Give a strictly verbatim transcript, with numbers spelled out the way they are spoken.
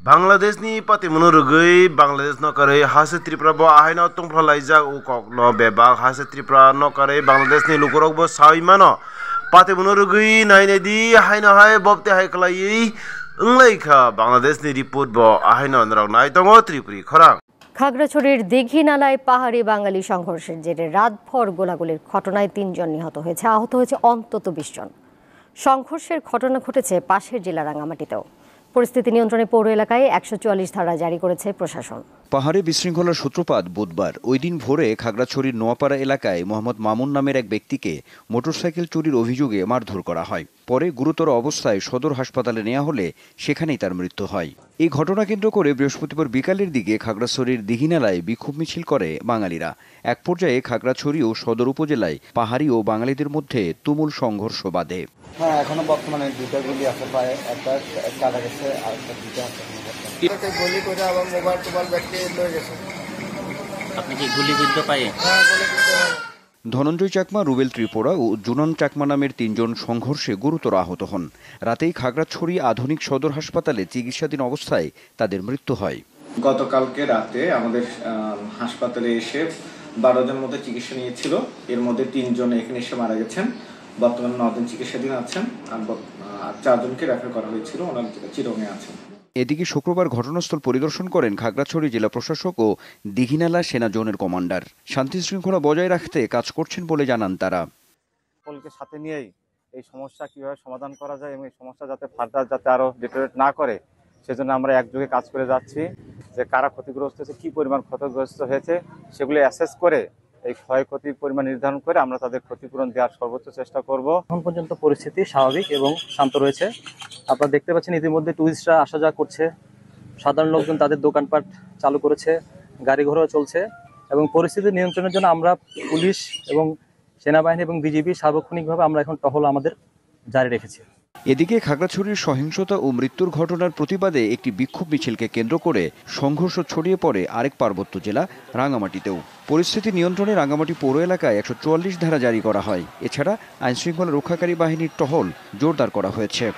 Bangladeshni patimungno rwgwi Bangladesh nokarwi hase Tripura bo ahaino tongphlalaijak, o kokno bebak hase Tripura nokarwi Bangladeshni lukurokbo sawi mano. Patimungno rwgwi nainai di, haino hai bobte hai khlaiwi wnglaikha Bangladeshni report bo ahaino norok nai tongo Tripuri khorang. খাগড়াছড়ির দীঘিনালায় পাহাড়ি বাঙালি সংঘর্ষের জেরে রাতভর গোলাগুলির ঘটনায় তিনজন নিহত হয়েছে, আহত হয়েছে অন্তত বিশ জন। সংঘর্ষের ঘটনা ঘটেছে পাশের জেলা রাঙামাটিতেও। পরিস্থিতি নিয়ন্ত্রণে পৌর এলাকায় একশো চুয়াল্লিশ ধারা জারি করেছে প্রশাসন। পাহাড়ে বিশৃঙ্খলার সূত্রপাত বুধবার। ওই দিন ভোরে খাগড়াছড়ির নোয়াপাড়া এলাকায় মোহাম্মদ মামুন নামের এক ব্যক্তিকে মোটরসাইকেল চুরির অভিযোগে মারধর করা হয়। পরে গুরুতর অবস্থায় সদর হাসপাতালে নেওয়া হলে সেখানেই তার মৃত্যু হয়। এই ঘটনা কেন্দ্র করে বৃহস্পতিবার বিকালের দিকে খাগড়াছড়ির দিঘিনালায় বিক্ষোভ মিছিল করে বাঙালিরা। এক পর্যায়ে খাগড়াছড়ি ও সদর উপজেলায় পাহাড়ি ও বাঙালিদের মধ্যে তুমুল সংঘর্ষ বাধে। হ্যাঁ, এখনো বর্তমানে দুইটা গুলি আছে, প্রায় একটা কাটা গেছে আর একটা দুইটা আছে এখনো বর্তমানে। কি? একটা গুলি করে আবার মোবাইল টোবাইল ব্যাগ নিয়ে লয়ে গেছে। আপনি কি গুলিবিদ্ধ পায়ে? হ্যাঁ, গুলিবিদ্ধ হয়। ধনঞ্জয় চাকমা, রুবেল ত্রিপুরা ও জুনন চাকমা নামের তিনজন সংঘর্ষে গুরুতর আহত হন। রাতেই খাগড়াছড়ি আধুনিক সদর হাসপাতালে চিকিৎসাধীন অবস্থায় তাদের মৃত্যু হয়। গতকালকে রাতে আমাদের, আহ, হাসপাতালে এসে বারো জন মতো চিকিৎসা নিয়েছিল। এর মধ্যে তিনজন এখানে এসে মারা গেছেন। বর্তমানে নয় জন চিকিৎসাধীন আছেন। আর বত-, আহ, চারজনকে রেফার করা হয়েছিল, ওনারা চিটগাংয়ে আছেন। এদিকে শুক্রবার ঘটনাস্থল পরিদর্শন করেন খাগড়াছড়ি জেলা প্রশাসক ও দিঘিনালা সেনা জোনের কমান্ডার। শান্তি শৃঙ্খলা বজায় রাখতে কাজ করছেন বলে জানান তারা। সকলকে সাথে নিয়েই এই সমস্যা কিভাবে সমাধান করা যায় এবং এই সমস্যা যাতে ফার্দার যাতে আরো ডিটেরিয়েট না করে, সেজন্য আমরা একযোগে কাজ করে যাচ্ছি। যে কারা ক্ষতিগ্রস্ত হয়েছে, কি পরিমাণ ক্ষতিগ্রস্ত হয়েছে, সেগুলি অ্যাসেস করে এই ক্ষয়ক্ষতির পরিমাণ নির্ধারণ করে আমরা তাদের ক্ষতিপূরণ দেওয়ার সর্বোচ্চ চেষ্টা করব। এখন পর্যন্ত পরিস্থিতি স্বাভাবিক এবং শান্ত রয়েছে। আপনারা দেখতে পাচ্ছেন ইতিমধ্যে টুরিস্টরা আসা যাওয়া করছে, সাধারণ লোকজন তাদের দোকানপাট চালু করেছে, গাড়ি ঘোড়া চলছে এবং পরিস্থিতি নিয়ন্ত্রণের জন্য আমরা পুলিশ এবং সেনাবাহিনী এবং বিজিবি সার্বক্ষণিকভাবে আমরা এখন টহল আমাদের জারি রেখেছি। এদিকে খাগড়াছড়ির সহিংসতা ও মৃত্যুর ঘটনার প্রতিবাদে একটি বিক্ষোভ মিছিলকে কেন্দ্র করে সংঘর্ষ ছড়িয়ে পড়ে আরেক পার্বত্য জেলা রাঙামাটিতেও। পরিস্থিতি নিয়ন্ত্রণে রাঙামাটি পৌর এলাকায় একশো চুয়াল্লিশ ধারা জারি করা হয়। এছাড়া আইনশৃঙ্খলা রক্ষাকারী বাহিনীর টহল জোরদার করা হয়েছে।